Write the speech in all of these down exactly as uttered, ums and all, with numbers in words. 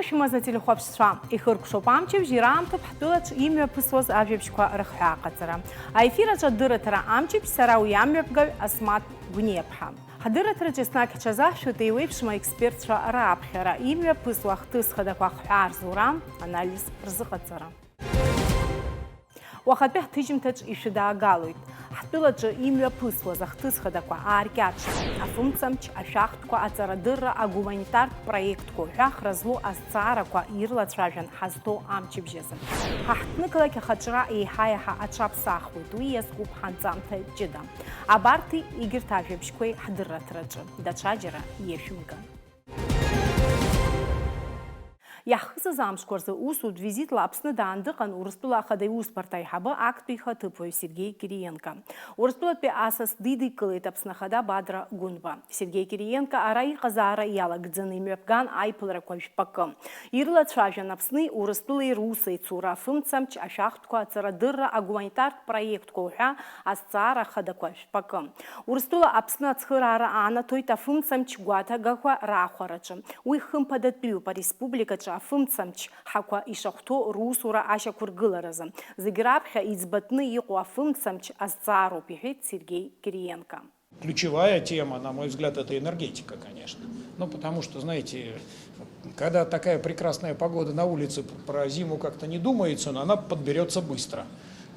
Шәымаз ателехәаԥшцәа, ихыркәшоуп амчыбжь, ираамҭоуп ҳтәылаҿ имҩаԥысуаз ажәабжьқәа рыхҳәааҟаҵара. Аефир аҿы адырраҭара амчыбжь, сара уи амҩаԥгаҩ Асмаҭ Гәниаԥҳа. Ҳдырраҭараҿы еснагь ҳҽазаҳшәоит еиуеиԥшым аекспертцәа рааԥхьара, имҩаԥысуа ахҭыс хадақәа ахҳәаа рзура, анализ рзыҟаҵара. Уахатәи ҳҭыжьымҭаҿ ишәыдаагалоит. Ҳтәылаҿы имҩаԥысуаз ахҭыс хадақәа ааркьаҿны, афымцамч, ашәахтәқәа, аҵарадырра, агуманитартә проектқәа уҳәа ахра злоу азҵаарақәа ирлацәажәан ҳазҭоу амчыбжь азы. Ҳа ҳҭнықалақь ахаҿра еиҳа-еиҳа аҽаԥсахуеит, уи иазкуп ҳанҵамҭа ҷыда. Абарҭи егьырҭ ажәабжьқәеи ҳдырраҭараҿы, даҽаџьара иашәымган. Иаҳхысыз амшқәа рзы усутә визитла Аԥсны даан дыҟан Урыстәыла Ахада Иусбарҭа аиҳабы актәи ихаҭыԥуаҩ Сергеи Кириенко. Урыстәылатәи асас дидикылеит Аԥсны Ахада Бадра Гәынба. Сергеи Кириенко ара иҟазаара иалагӡаны имҩаԥган аиԥыларақәа жәпакы. Ирлацәажәан Аԥсни Урыстәылеи русеицура, афымцамч, ашәахтәқәа, аҵарадырра, агуманитартә проектқәа уҳәа азҵаара хадақәа жәпакы. Урыстәыла Аԥсны ацхыраара анаҭоит афымцамч гәаҭагақәа раахәараҿы. Уи хымԥадатәиуп ареспубликаҿы афымцамч ҳақәа ишахәҭоу русура ашьақәыргыларазы. Зегь раԥхьа иӡбатәны иҟоу афымцамч азҵаароуп, иҳәеит Сергеи Кириенко. Ключевая тема, на мой взгляд, это энергетика, конечно. Ну, потому что, знаете, когда такая прекрасная погода на улице, п-, про зиму как-то не думается, но она подберётся быстро.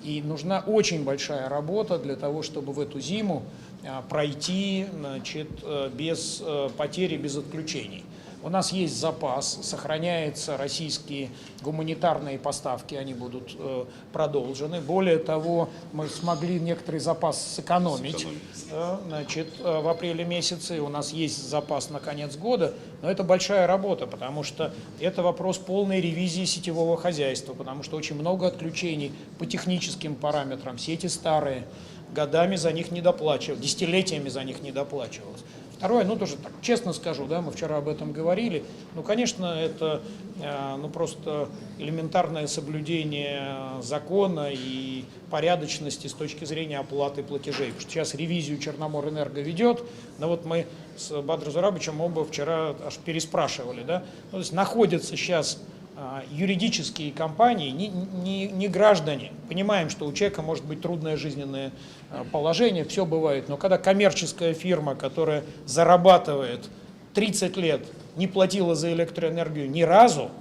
И нужна очень большая работа для того, чтобы в эту зиму, а, пройти, значит, э, без, э, потерь и без отключений. У нас есть запас, сохраняются российские гуманитарные поставки, они будут, э, продолжены. Более того, мы смогли некоторый запас сэкономить, сэкономить, э, значит, э, в апреле месяце. У нас есть запас на конец года, но это большая работа, потому что это вопрос полной ревизии сетевого хозяйства, потому что очень много отключений по техническим параметрам. Сети старые, годами за них не доплачивал, десятилетиями за них не доплачивалось. Второе, ну, тоже так, честно скажу, да, мы вчера об этом говорили. Ну, конечно, это, э, ну, просто элементарное соблюдение закона и порядочности с точки зрения оплаты платежей. Потому что сейчас ревизию Черноморэнерго ведёт, но вот мы с Бадром Зурабовичем оба вчера аж переспрашивали, да. Ну, то есть находятся сейчас, а, юридические компании, не, не, не граждане. Понимаем, что у человека может быть трудная жизненная, а, положение, всё бывает, но когда коммерческая фирма, которая зарабатывает тридцать лет, не платила за электроэнергию ни разу,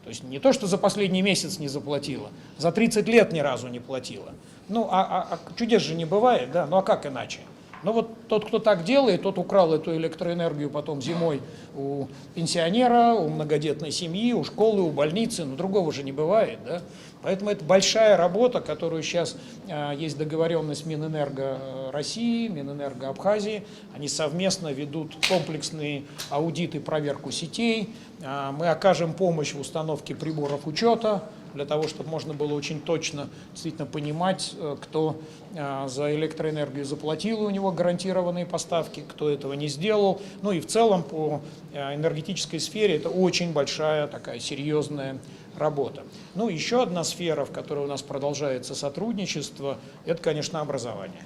то есть не то, что за последний месяц не заплатила, за тридцать лет ни разу не платила. Ну, а, а, а чудес же не бывает, да? Ну, а как иначе? Ну, вот тот, кто так делает, тот украл эту электроэнергию потом зимой у пенсионера, у многодетной семьи, у школы, у больницы. Ну, другого же не бывает, да? Поэтому это большая работа, которую сейчас, а, есть договорённость Минэнерго, э, России, Минэнерго Абхазии. Они совместно ведут комплексный аудит и проверку сетей. А, мы окажем помощь в установке приборов учёта, для того, чтобы можно было очень точно действительно понимать, э, кто, а, за электроэнергию заплатил, и у него гарантированные поставки, кто этого не сделал. Ну и в целом по, э, энергетической сфере это очень большая такая серьёзная работа. Ну, ещё одна сфера, в которой у нас продолжается сотрудничество, это, конечно, образование.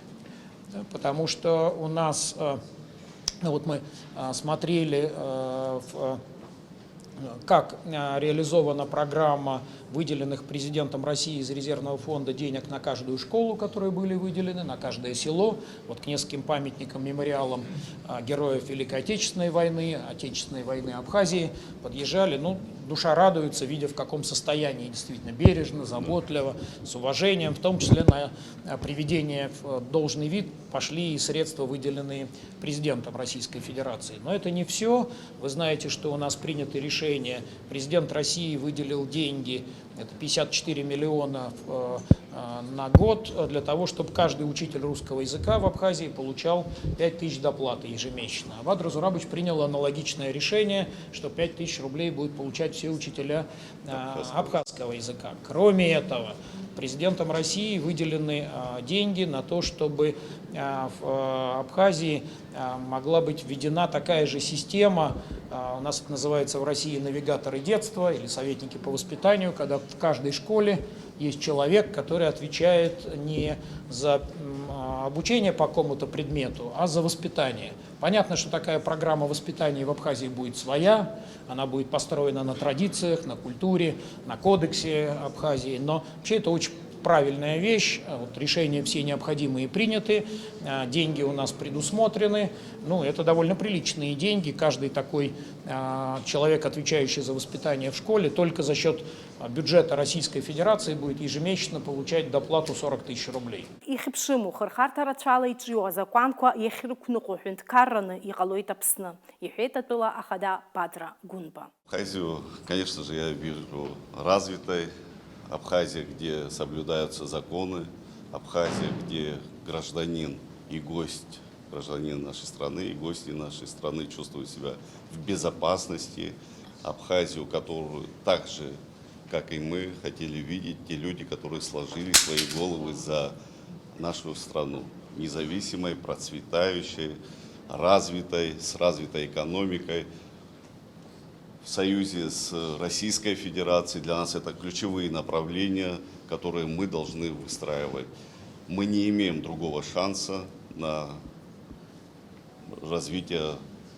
Да, потому что у нас, э, ну вот мы, а, смотрели, э, в, э, как, э, реализована программа выделенных президентом России из резервного фонда денег на каждую школу, которые были выделены, на каждое село. Вот к нескольким памятникам, мемориалам, а, героев Великой Отечественной войны, Отечественной войны Абхазии подъезжали. Ну, душа радуется, видя, в каком состоянии действительно бережно, заботливо, с уважением, в том числе на, а, приведение в, э, должный вид пошли и средства, выделенные президентом Российской Федерации. Но это не всё. Вы знаете, что у нас принято решение, президент России выделил деньги, это пятьдесят четыре миллиона, э, э, на год, э, для того, чтобы каждый учитель русского языка в Абхазии получал пять тысяч доплаты ежемесячно. А Бадра Зурабович принял аналогичное решение, что пять тысяч рублей будут получать все учителя, э, абхазского языка. Кроме этого, президентом России выделены, э, деньги на то, чтобы, э, в, э, Абхазии, э, могла быть введена такая же система, э, у нас это называется в России навигаторы детства или советники по воспитанию, когда в каждой школе есть человек, который отвечает не за, м, а, Обучение по какому-то предмету, а за воспитание. Понятно, что такая программа воспитания в Абхазии будет своя, она будет построена на традициях, на культуре, на кодексе Абхазии, но вообще это очень правильная вещь, а вот решения все необходимые приняты, а, деньги у нас предусмотрены, ну, это довольно приличные деньги, каждый такой, а, человек, отвечающий за воспитание в школе, только за счет, а, бюджета Российской Федерации будет ежемесячно получать доплату сорок тысяч рублей. Ихьыԥшыму хырхарҭа рацәала иҿио азакәанқәа иахьрықәныҟәо ҳәынҭқарраны иҟалоит Аԥсны, иҳәеит атәыла ахада Бадра Гәынба. Абхазию, конечно же, я вижу развитой. Абхазия, где соблюдаются законы. Абхазия, где гражданин и гость, гражданин нашей страны и гости нашей страны чувствуют себя в безопасности. Абхазию, которую также, как и мы, хотели видеть те люди, которые сложили свои головы за нашу страну. Независимой, процветающей, развитой, с развитой экономикой. В союзе с Российской Федерацией для нас это ключевые направления, которые мы должны выстраивать. Мы не имеем другого шанса на развитие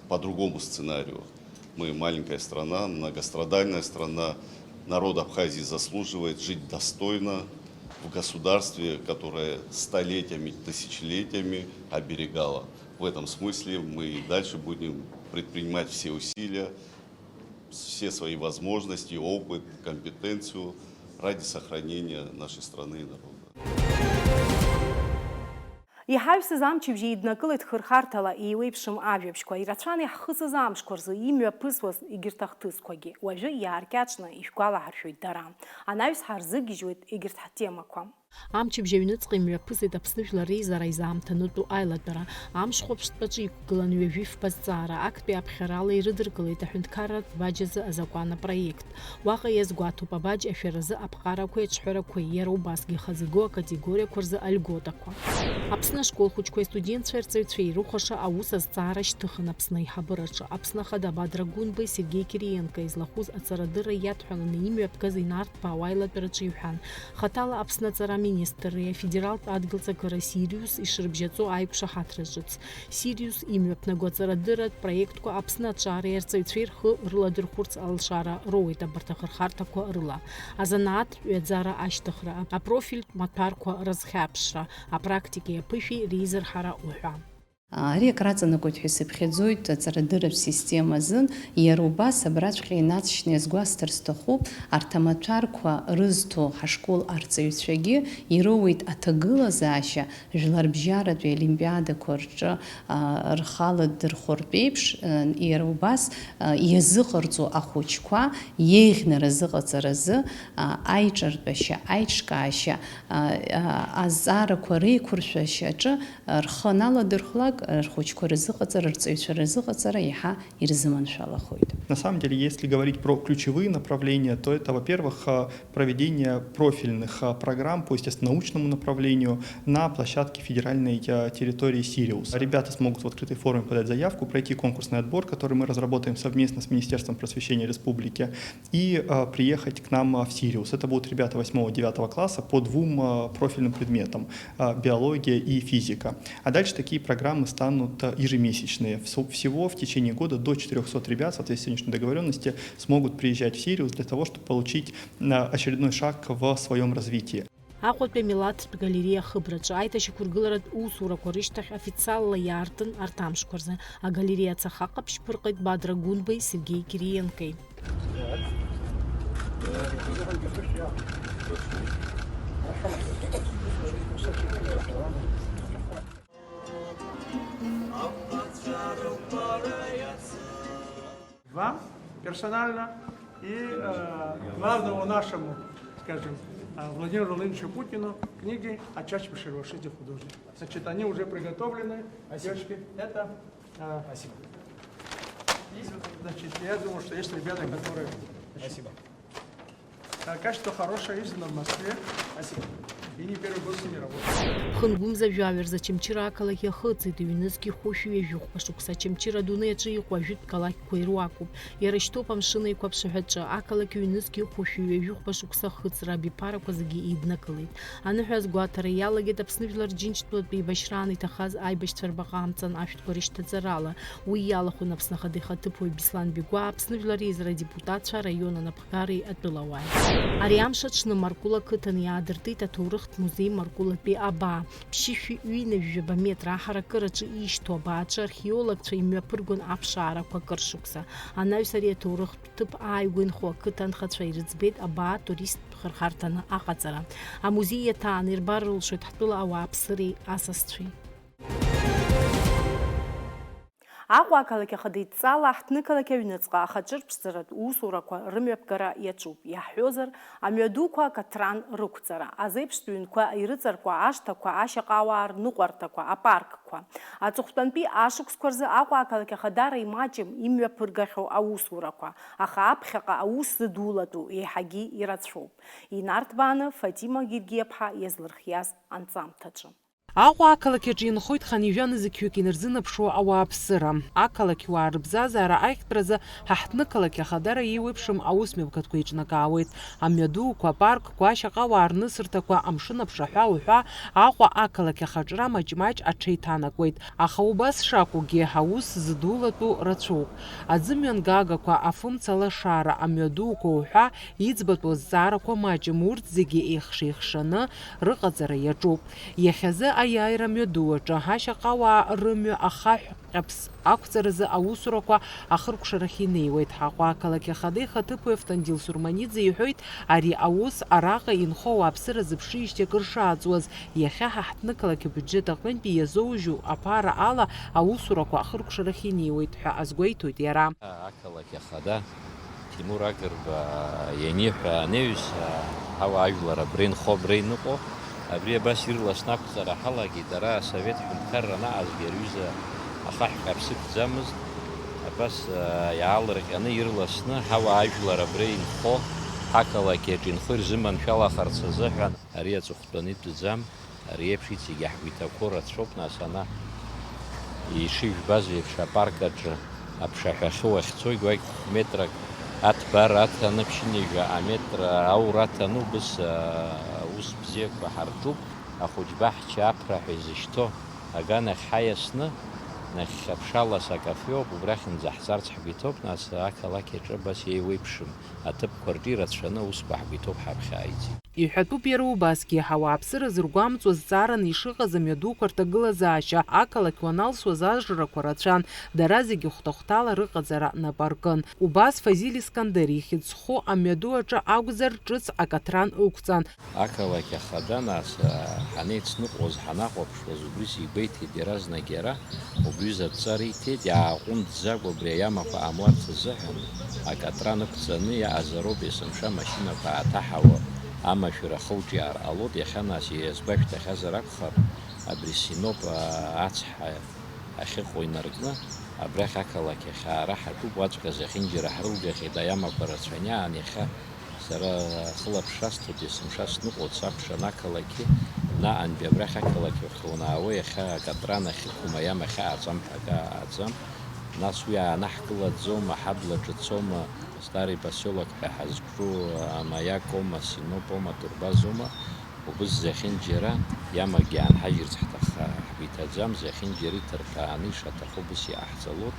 по другому сценарию. Мы маленькая страна, многострадальная страна. Народ Абхазии заслуживает жить достойно в государстве, которое столетиями, тысячелетиями оберегало. В этом смысле мы и дальше будем предпринимать все усилия, все свои возможности, опыт, компетенцию ради сохранения нашей страны и народа. Иҳаҩсыз амчыбжь еиднакылеит хырхарҭала еиуеиԥшым ажәабжьқәа, ирацәан иаҳхысыз амшқәа рзы имҩаԥысуаз егьырҭ ахҭысқәагьы. Уажәы иааркьаҿны ишәгәалаҳаршәоит дара. Анаҩс ҳарзыгьежьуеит егьырҭ ҳтемақәа. Амчыбжь аҩныҵҟа имҩаԥысит Аԥсны Жәлар Реизара изаамҭанытәу аилатәара. Амш хәаԥштәаҿы иқәгылан ҩажәи фба зҵаара, актәи аԥхьарала ирыдыркылеит аҳәынҭқарратә баџь азы азакәан апроект. Уаҟа иазгәаҭоуп абаџь ашәаразы аԥҟарақәеи аҿҳәарақәеи, иара убасгьы хазы игоу акатегориақәа рзы альготақәа. Аԥсны ашкол хәыҷқәеи астудентцәеи арҵаҩцәеи ирыхәаша аус азҵаара шьҭыхын Аԥсны аиҳабыраҿы. Аԥсны Ахада Бадра Гәынбеи Сергеи Кириенко излахәыз аҵарадырра иадҳәаланы имҩаԥгаз инарҭбаау аилатәараҿы иҳәан, хаҭала Аԥсны аҵара аминистрреи афедералтә адгьыл ҵакыра Сириус ишрыбжьаҵо аиқәшаҳаҭра ҿыц. Сириус имҩаԥнаго аҵарадырратә проектқәа Аԥсны аҿареи арҵаҩцәеи рхы рыладырхәырц алшара роуеит абарҭ ахырхарҭақәа рыла. Азанааҭтә ҩаӡара ашьҭыхра, апрофильтә маҭәарқәа рызхьаԥшра, апрактикеи аԥышәеи реизырҳара уҳәа. Ари акраҵанакуеит ҳәа исыԥхьаӡоит аҵарадырратә система азын, иара убас абраҵәҟьа инаҵшьны иазгәасҭар сҭахуп, арҭ амаҭәарқәа рызҭо ҳашкол арҵаҩцәагьы ироуеит аҭагылазаашьа, Жәларбжьаратәи олимпиадақәа рҿы, а, рхы аладырхәыртә еиԥш, а, иара убас, а, иазыҟарҵо ахәыҷқәа иеиӷьны рзыҟаҵаразы, а, аиҿартәашьа, аиҿкаашьа, а, а, азҵаарақәа реиқәыршәашьа аҿы, а, рхы аналадырхәлак, рхәыҷқәа рзыҟаҵара, рҵаҩцәа рзыҟаҵара иаҳа ирзыманшәалахоит. На самом деле, если говорить про ключевые направления, то это, во-первых, а, проведение профильных, а, программ по естественно-научному направлению на площадке федеральной, а, территории Сириус. Ребята смогут в открытой форме подать заявку, пройти конкурсный отбор, который мы разработаем совместно с Министерством просвещения республики, и, а, приехать к нам, а, в Сириус. Это будут ребята восьмого-девятого класса по двум, а, профильным предметам, а, биология и физика. А дальше такие программы станут, а, ежемесячные. Всо-, всего в течение года до четырёхсот ребят, в соответствии с сегодняшней договорённости, смогут приезжать в Сириус для того, чтобы получить, а, очередной шаг в своём развитии. Аҟәатәи амилаҭтә галереиа ахыбраҿы аиҭашьақәыргыларатә усурақәа рышьҭахь официалла иаартын арҭ амшқәа рзы. Агалереиа ацаха ҟаԥшь ԥырҟеит Бадра Гәынбеи Сергеи Кириенкеи. Вам персонально и, э, главному нашему, скажем, э, Владимиру Владимировичу Путину книги о Чачмашеве, о жизни художника. Значит, они уже приготовлены. Спасибо. Девочки, это, э, Спасибо. И, значит, я думаю, что есть ребята, которые, значит, Спасибо. Э, качество хорошее, издано в Москве. Спасибо. Хынгәымза жәаҩа рзы Очамчыра ақалақь иахыҵит, ҩнызқь хәышәи ҩажәи хәба шықәса. Очамчыра адунеи аҿы иҟоу ажәытә қалақьқәа ируакуп. Иара шьҭоуп амшын еиқәаԥшаҳәаҿы. Ақалақь ҩнызқь хәышәи ҩажәи хәба шықәса ахыҵра абиԥарақәа зегьы еиднакылеит. Аныҳәа азгәаҭара иалагеит Аԥсны жәлар Џьынџьтәылатә еибашьраан иҭахаз аибашьцәа рбаҟа амҵан ашәҭқәа рышьҭаҵарала. Уи иалахәын Аԥсны Ахада ихаҭыԥуаҩ Беслан Бигәаа, Аԥсны Жәлар Реизара адепутатцәа, араион анапхгареи атәылауааи. Ари амш аҽны Маркул ақыҭан иаадыртит аҭоурыхтә музеи Маркулатәи абаа. Ԥшьышәи ҩынҩажәаба метр аҳаракыраҿы ишьҭоу абааҿы археологцәа имҩаԥыргон аԥшаарақәа акыр шықәса. Анаҩс ари аҭоурыхтә ҭыԥ ааигәа инхо ақыҭа анхацәа ирыӡбеит абаа туристтә хырхарҭаны аҟаҵара. Амузеи иаҭааны ирбар рылшоит ҳтәыла ауааԥсыреи асасцәеи. Аҟәа ақалақь ахада идҵала аҳҭнықалақь аҩныҵҟа ахаҿырԥшӡаратә усурақәа рымҩаԥгара иаҿуп, иаҳҳәозар, амҩадуқәа акаҭран рықәҵара, азеиԥштә ҩнқәа ирыҵаркуа ашҭақәа, ашьаҟауаа рныҟәарҭақәа, апаркқәа. Аҵыхәтәантәи ашықәсқәа рзы Аҟәа ақалақь ахадара имаҷым имҩаԥыргахьоу аусурақәа, аха аԥхьаҟа аус зыдулатәу еиҳагьы ирацәоуп. Инарҭбааны Фатима Гергиаԥҳа иазлырхиаз анҵамҭаҿы. Аҟәа ақалақь аҿы инхоит хынҩажәа нызқьҩык инарзынаԥшуа ауааԥсыра. Ақалақьуаа рыбзазара ахьтәразы ҳаҳҭнықалақь ахадара еиуеиԥшым аус мҩаԥгатәқәа еиҿнакаауеит. Амҩадуқәа, апаркқәа, ашьаҟауаа рнысырҭақәа, амшын аԥшаҳәа уҳәа, Аҟәа ақалақь ахаҿра маҷ-маҷ аҽеиҭанакуеит. Аха убас шакәугьы, аус зыдулатәу рацәоуп. Аӡымҩангагақәа, афымца лашара, амҩадуқәа уҳәа, иӡбатәу азҵаарақәа маҷым, урҭ зегьы еихшеихшаны рыҟаҵара иаҿуп. Иахьазы аиааира мҩаду аҿы ашьаҟауаа рымҩа ахаҳә ҟьаԥс ақәҵаразы аусурақәа ахыркәшарахь инеиуеит. Аҟәа ақалақь ахада ихаҭыԥуаҩ Автандил Сурманиӡе иҳәоит, ари аус араҟа инхо ауааԥсыра зыԥшижьҭеи акыр шааҵуаз, иахьа ҳаҳҭнықалақь абиуџьет аҟынтәи иазоужьу аԥара ала аусурақәа ахыркәшарахь инеиуеит ҳәа азгәеиҭоит иара. Ақалақь ахада Тимур Агрба ианиҳәа анаҩс, ҳауаажәлар абра инхо, абра иныҟәо, абри абас ирласны ақәҵара ҳалагеит. Ара асовет ҳәынҭқарра анаҟазгьы ари аҩыза ахаҳә ҟьаԥс ықәӡамызт. Абас, а, иаалырҟьаны ирласны ҳауаажәлар абра инхо, ҳақалақь аҿы инхо ирзыманшәалахарц азыҳәан ари аҵыхәтәаны итәӡам. Ари еиԥш иҵегьы ҳгәы иҭақәоу рацәоуп, нас, ана, ишыжәбаз еиԥш, апарк аҿы аԥшаҳәахьы уахьцогь уагь метрак аҭбара аҭаны, ԥшьынҩажәа аметр аура аҭаны, убыс, а, аус бзиақәа ҳарҿуп. Ахәыҷ баҳча аԥра ҳәа изышьҭоу аганахь ҳаиасны, нахьхьи аԥшалас акафеоуп, убрахьынӡа ҳцарц ҳгәы иҭоуп, нас, ақалақь аҿы абас еиуеиԥшым аҭыԥқәа рҿы ирацәаны аусқәа ҳгәы иҭоуп ҳаԥхьа ааиӡеит. Иҳәатәуп иара убасгьы, ауааԥсыра зыргәамҵуа зҵаараны ишыҟаз амҩадуқәа рҭагылазаашьа ақалақь уаналсуаз ажрақәа рацәан, дара зегьы хәҭа-хәҭала рыҟаҵара нап аркын. Убас Фазиль Искандер ихьӡ зху амҩаду аҿы акәзар, ҿыц акаҭран ықәҵан. Ақалақь ахада, нас, ҳанеицныҟәоз, ҳанахәаԥшуаз, убри сигәеиҭеит иаразнак иара, убри изы адҵа риҭеит, иааҟәымҵӡакәа абри аиамақәа ҟамларц азыҳәан, акаҭран ықәҵаны иаҟазароуп, есымша амашьынақәа ааҭаҳауа, амашәыр ахылҿиаара ҟалоит, иахьа, нас, иазгәашәҭахьазар акәхап, абри Синоп, а, ацҳа ахьыҟоу инаркны, абрахь ақалақь ахь аара ҳаҿуп, уаҵәҟьа зехьынџьара ҳрылгахьеит, аиамақәа рацәаны иаан, иахьа сара сылаԥш шасҭоит, есымша сныҟәоит, сакәшан ақалақьы, наҟантәи абрахь ақалақь ахь уанаауа, иахьа акатран ахьықәым аиама ахьааҵам ҳәа акы ааӡам, нас уи аанаҳкылаӡома, ҳабла ҿыцома, Старый посёлок ҳәа ҳазҿу амаиак оума, Синоп оума, Турбаз оума, убыс зехьынџьара иамагьы аанҳажьырц ҳҭахха, ҳгәы иҭаӡам, зехьынџьара иҭырҭәааны ишаҭаху убыс иҟаҳҵалоит,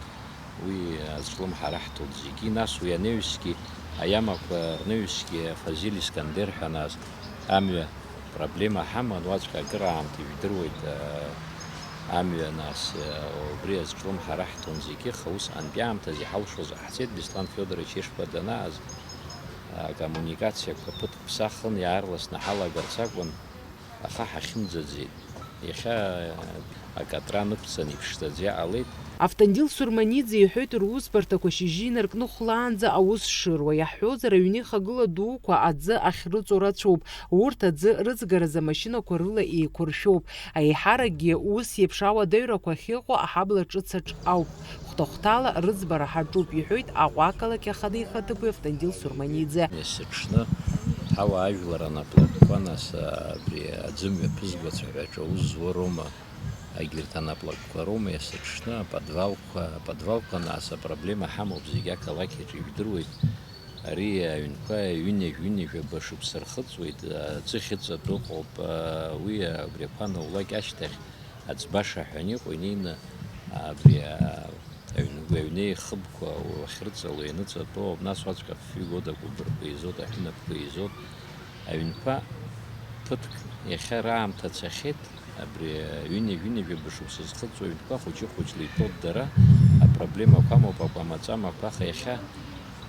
уи азҿлымҳара ҳҭоит зегьы, нас уи анаҩсгьы, аиамақәа рнаҩсгьы Фазиль Искандер ҳәа нас амҩа проблема ҳаман, уаҵәҟьа акыраамҭа ижәдыруеит, а, амҩа нас, а, убри азҿлымҳара ҳҭон зегьы, аха усҟантәи аамҭазы иҳалшоз ҟаҳҵеит, Беслан Федорович Ешба данааз, акоммуникациақәа ԥыҭк ԥсахын, иаарласны ҳалагарц акәын, аха ҳахьымӡаӡеит. Иахьа акатран ықәҵаны иԥшӡаӡа иҟалеит. Автандил Сурманиӡе иҳәоит, русбарҭақәа шьыжьы инаркны хәлаанӡа аус шыруа. Иаҳҳәозар, аҩны ихагыла дуқәа аӡы ахьрыҵоу рацәоуп. Урҭ аӡы рыҵгаразы амашьынақәа рыла еиқәыршәоуп. Аиҳаракгьы ус еиԥш ауадаҩрақәа ахьыҟоу аҳабла ҿыц аҿ ауп. Хәҭа-хәҭала рыӡбара ҳаҿуп, иҳәоит Аҟәа ақалақь ахада ихаҭыԥуаҩ Автандил Сурманиӡе. Есыҽны Ауаажәлар анаплакқәа, нас, абри аӡы мҩаԥызго ацәаҳәаҿы аус зуа роума, егьырҭ анаплакқәа роума иасыҽны аподвалқәа, аподвалқәа, нас апроблема ҳамоуп, зегь ақалақь аҿы ижәдыруеит. Ари аҩнқәа ҩынҩажә, ҩынҩажәаба шықәса рхыҵуеит, аӡы хьыҵәатә ыҟоуп, уи абри ақәа анаулак ашьҭахь аӡбаша ҳәа аниҟоу инеины абри а, аҩн-, аҩны еихыбқәа уахьрыҵало ианыҵатәоу, нас уаҵәҟьа афҩы года агәыбырқәа еизоит, аҳәынаԥқәа еизоит. Аҩнқәа ԥыҭк иахьа раамҭа цахьеит, абри ҩынҩажәи ҩынҩажәи жәаба шықәса зхыҵуа аҩнқәа хәыҷы-хәыҷла итәоуп дара, апроблемақәа амоуп, акәамаҵамақәа, аха иахьа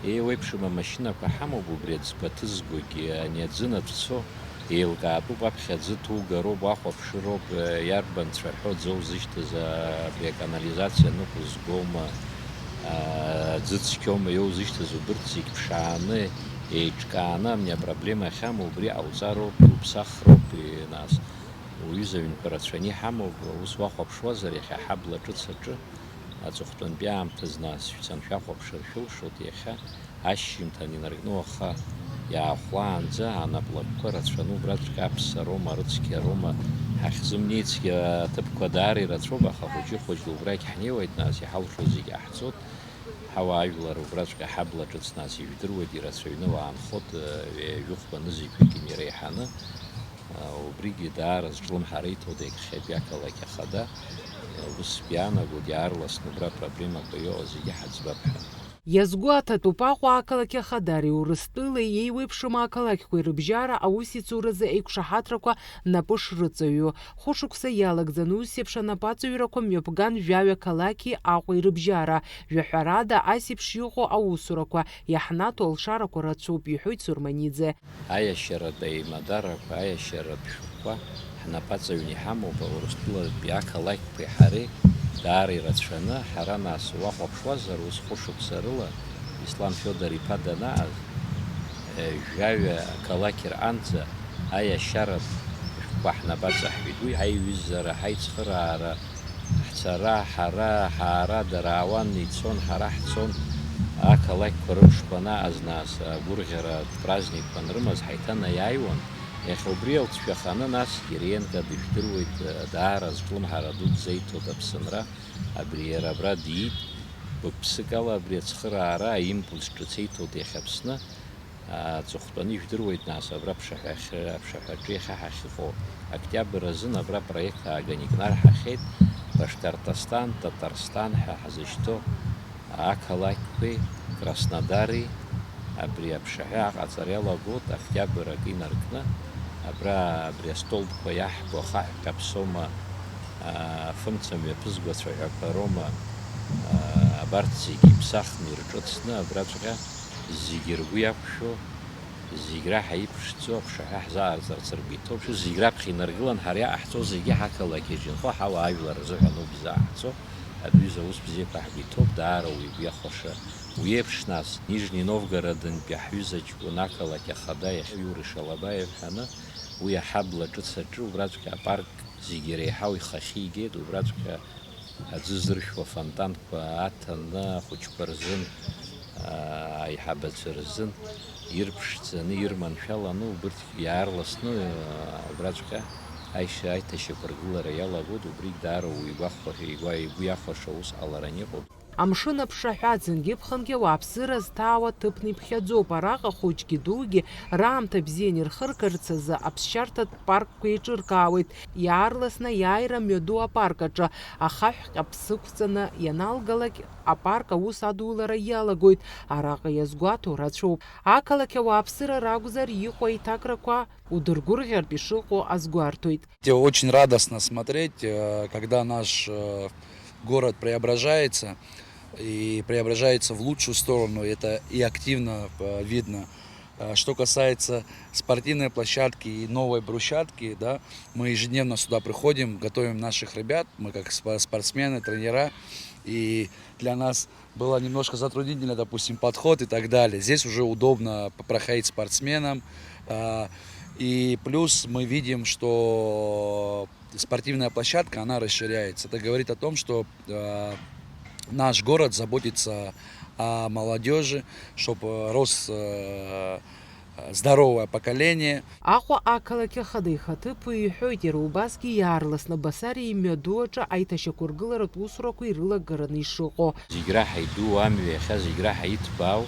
еиуеиԥшым амашьынақәа ҳамоуп, убри аӡқәа ҭызгогьы, ани аӡы наҿцо еилкаатәуп, аԥхьа аӡы ҭугароуп, уахәаԥшыроуп, иарбан цәаҳәоу аӡы узышьҭыз, абри аканализациа ныҟәызгома, аӡы цқьоума иоузышьҭыз, убырҭ зегь ԥшааны, еиҿкааны, амни апроблема ахьамоу убри ҟауҵароуп, иуԥсахроуп, нас уҩыза аҩнқәа рацәаны иҳамоуп, ус уахәаԥшуазар, иахьа ҳабла ҿыц аҿы, аҵыхәтәантәи аамҭазы нас шәцаны шәахәаԥшыр шәылшоит, иахьа ашьжьымҭан инаркны уаха иаахәлаанӡа анаплакқәа рацәаны убраҵәҟьа аԥсароума, арыцқьароума, ҳахьзымнеицгьы аҭыԥқәа даара ирацәоуп, аха хәыҷы-хәыҷла убрагь ҳнеиуеит, нас иҳалшо зегь ҟаҳҵоит. Ҳауаажәлар убраҵәҟьа ҳабла ҿыц нас ижәдыруеит, ирацәаҩны уаанхоит, ҩажәи хәба нызқьҩык иреиҳаны. Убригьы даара зҿлымҳара иҭоу дегьхьатәи ақалақь ахада, ус биаанагоит, иаарласны убра апроблемақәа иҟоу зегьы ҳаӡбап ҳәа. Иазгәаҭатәуп Аҟәа ақалақь ахадареи Урыстәылеи еиуеиԥшым ақалақьқәеи рыбжьара аусеицуразы еиқәшаҳаҭрақәа напы шрыҵаҩу. Хәышықәса иалагӡаны ус еиԥш анапаҵаҩрақәа мҩаԥган жәаҩа қалақьи Аҟәеи рыбжьара. Жәаҳәарада, ас еиԥш иҟоу аусурақәа иаҳнаҭо алшарақәа рацәоуп, иҳәоит Сурманиӡе. Аиашьаратә аимадарақәа, аиашьаратә шәҟәқәа ҳнапаҵаҩны иҳамоуп, Урыстәылатәи ақалақьқәеи ҳареи даара ирацәаны, ҳара нас уахәаԥшуазар, ус хәышықәса рыла Беслан Фиодор-иԥа данааз, жәаҩа ақалақь рҟынӡа аиашьаратә шәҟәқәа ҳнапаҵаҳәеит. Уи ҳаиҩызара, ҳаицхыраара, ҳцара, ҳара, ҳаара, дара аауан, ицон, ҳара ҳцон, ақалақьқәа рымшқәа анаҟаз, нас, агәырӷьаратә праздникқәа анрымаз, ҳаиҭанаиааиуан. Иахьа убри алҵшәаханы, насгьы Кириенко дыжәдыруеит, даара зҿлымҳара ду дзеиҭоит Аԥсынра, абри иара абра диит, гәык-ԥсыкала абри ацхыраара аимпульс ҿыц еиҭоит иахьа Аԥсны. Аҵыхәтәаны ижәдыруеит, нас, абра аԥшаҳәахь-, аԥшаҳәаҿы иахьа ҳахьыҟоу. Октиабр азын абра апроект ааганы икнарҳахьеит Башкортостан, Татарстан ҳәа ҳзышьҭоу ақалақьқәеи Краснодари. Абри аԥшаҳәа аҟаҵара иалагоит октиабр акы инаркны. Абра, абри астолбқәа иаҳбо ахаҳә каԥсома, афымца мҩаԥызго ацәаҳәақәа роума, абарҭ зегьы иԥсахны ирҿыцны абраҵәҟьа зегьы ргәы иақәшәо, зегь раҳа иԥшӡоу аԥшаҳәа ҳзаарҵарц ргәы иҭоуп. Зегь раԥхьа инаргылан, ҳара иҟаҳҵо зегьы ҳақалақь аҿы инхо ҳауаажәлар рзыҳәан ауп изааҳҵо. Абри аҩыза аус бзиақәа ҳгәы иҭоуп, даара уи игәы иахәаша. Уи еиԥш нас, Нижни Новгородынтәи ҳҩыза ҷкәын ақалақь ахада иахьа Иури Шалабаев ҳәаны, уи аҳабла ҿыц аҿы убраҵәҟьа апарк зегьы иреиҳау ихахьы игеит, убраҵәҟьа аӡы зыршәуа афонтанқәа аҭаны ахәыҷқәа рзын, аа, аиҳабацәа рзын ирԥшӡаны, ирманшәаланы, убырҭ иаарласны, аа, убраҵәҟьа аишьа-, аиҭашьақәыргылара иалагоит, убригь даара уигәахәа-, игәа-, игәы иахәаша аус ҟаларан иҟоуп. Амшын аԥшаҳәа аӡынгьы-ԥхынгьы ауааԥсыра зҭаауа ҭыԥны иԥхьаӡоуп. Араҟа хәыҷгьы дугьы раамҭа бзиан ирхыргарц азы аԥсшьарҭатә паркқәа еиҿыркаауеит. Иаарласны аиааира мҩаду апарк аҿы ахаҳә ҟьаԥ сықәҵаны ианалгалак, апарк аус адулара иалагоит. Араҟа иазгәаҭоу рацәоуп. Ақалақь ауааԥсыра ракәзар, иҟоу аиҭакрақәа удыргәырӷьартә ишыҟоу азгәарҭоит. Очень радостно смотреть, э, когда наш, э, город преображается, и преображается в лучшую сторону, это и активно, э, видно. Э, что касается спортивной площадки и новой брусчатки, да, мы ежедневно сюда приходим, готовим наших ребят, мы как спо-, спортсмены, тренера, и для нас было немножко затруднительно, допустим, подход и так далее. Здесь уже удобно п-, проходить спортсменам. А, и плюс мы видим, что спортивная площадка, она расширяется. Это говорит о том, что, а, наш город заботится о молодёжи, чтоб, э, рос, э, Здоровое поколение. Аҟәа ақалақь ахада ихаҭыԥуаҩ иҳәоит, иара убасгьы иаарласны Басариа имҩаду аҿы аиҭашьақәыргыларатә усурақәа ирылагараны ишыҟоу. Зегь раҳа иду амҩа, иахьа зегь раҳа иҭбаау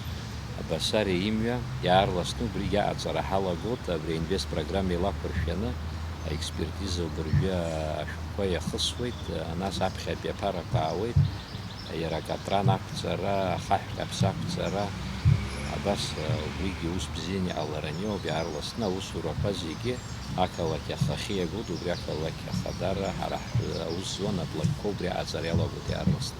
Басариа имҩа, иаарласны убригьы аҟаҵара ҳалагоит, абри аинвест программа илақәыршәаны аекспертиза убыржәы ашәҟәқәа иахысуеит, нас аԥхьатәи аԥарақәа аауеит. Иара акатран ақәҵара, ахаҳә каԥса ақәҵара, абас, убригьы ус бзианы иҟалараны иоуп, иаарласны аусурақәа зегьы ақалақь ахахьы иагоит, убри ақалақь ахадара ҳара ҳтәы аус зуан аблокқәа убри аҟаҵара иалагоит иаарласны.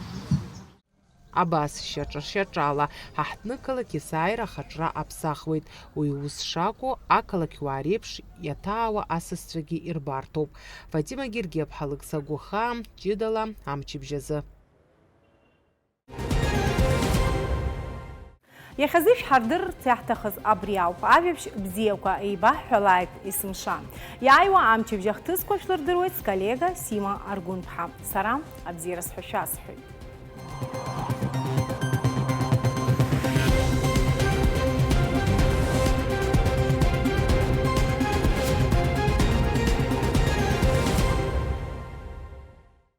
Абас, шьаҿа-шьаҿала, ҳаҳҭнықалақь есааира ахаҿра аԥсахуеит. Уи ус шакәу, ақалақьуаа реиԥш иаҭаауа асасцәагьы ирбарҭоуп. Фатима Гергиаԥҳа, Алықьса Гәахаа, ҷыдала, амчыбжь азы. Иахьазы ишәҳардырырц иаҳҭахыз абри ауп. Ажәабжь бзиақәа еибаҳҳәалааит есымша. Иааиуа амчыбжь ахҭысқәа шәлырдыруеит сколлега Сима Аргәынԥҳа. Сара абзиараз ҳәа шәасҳәоит.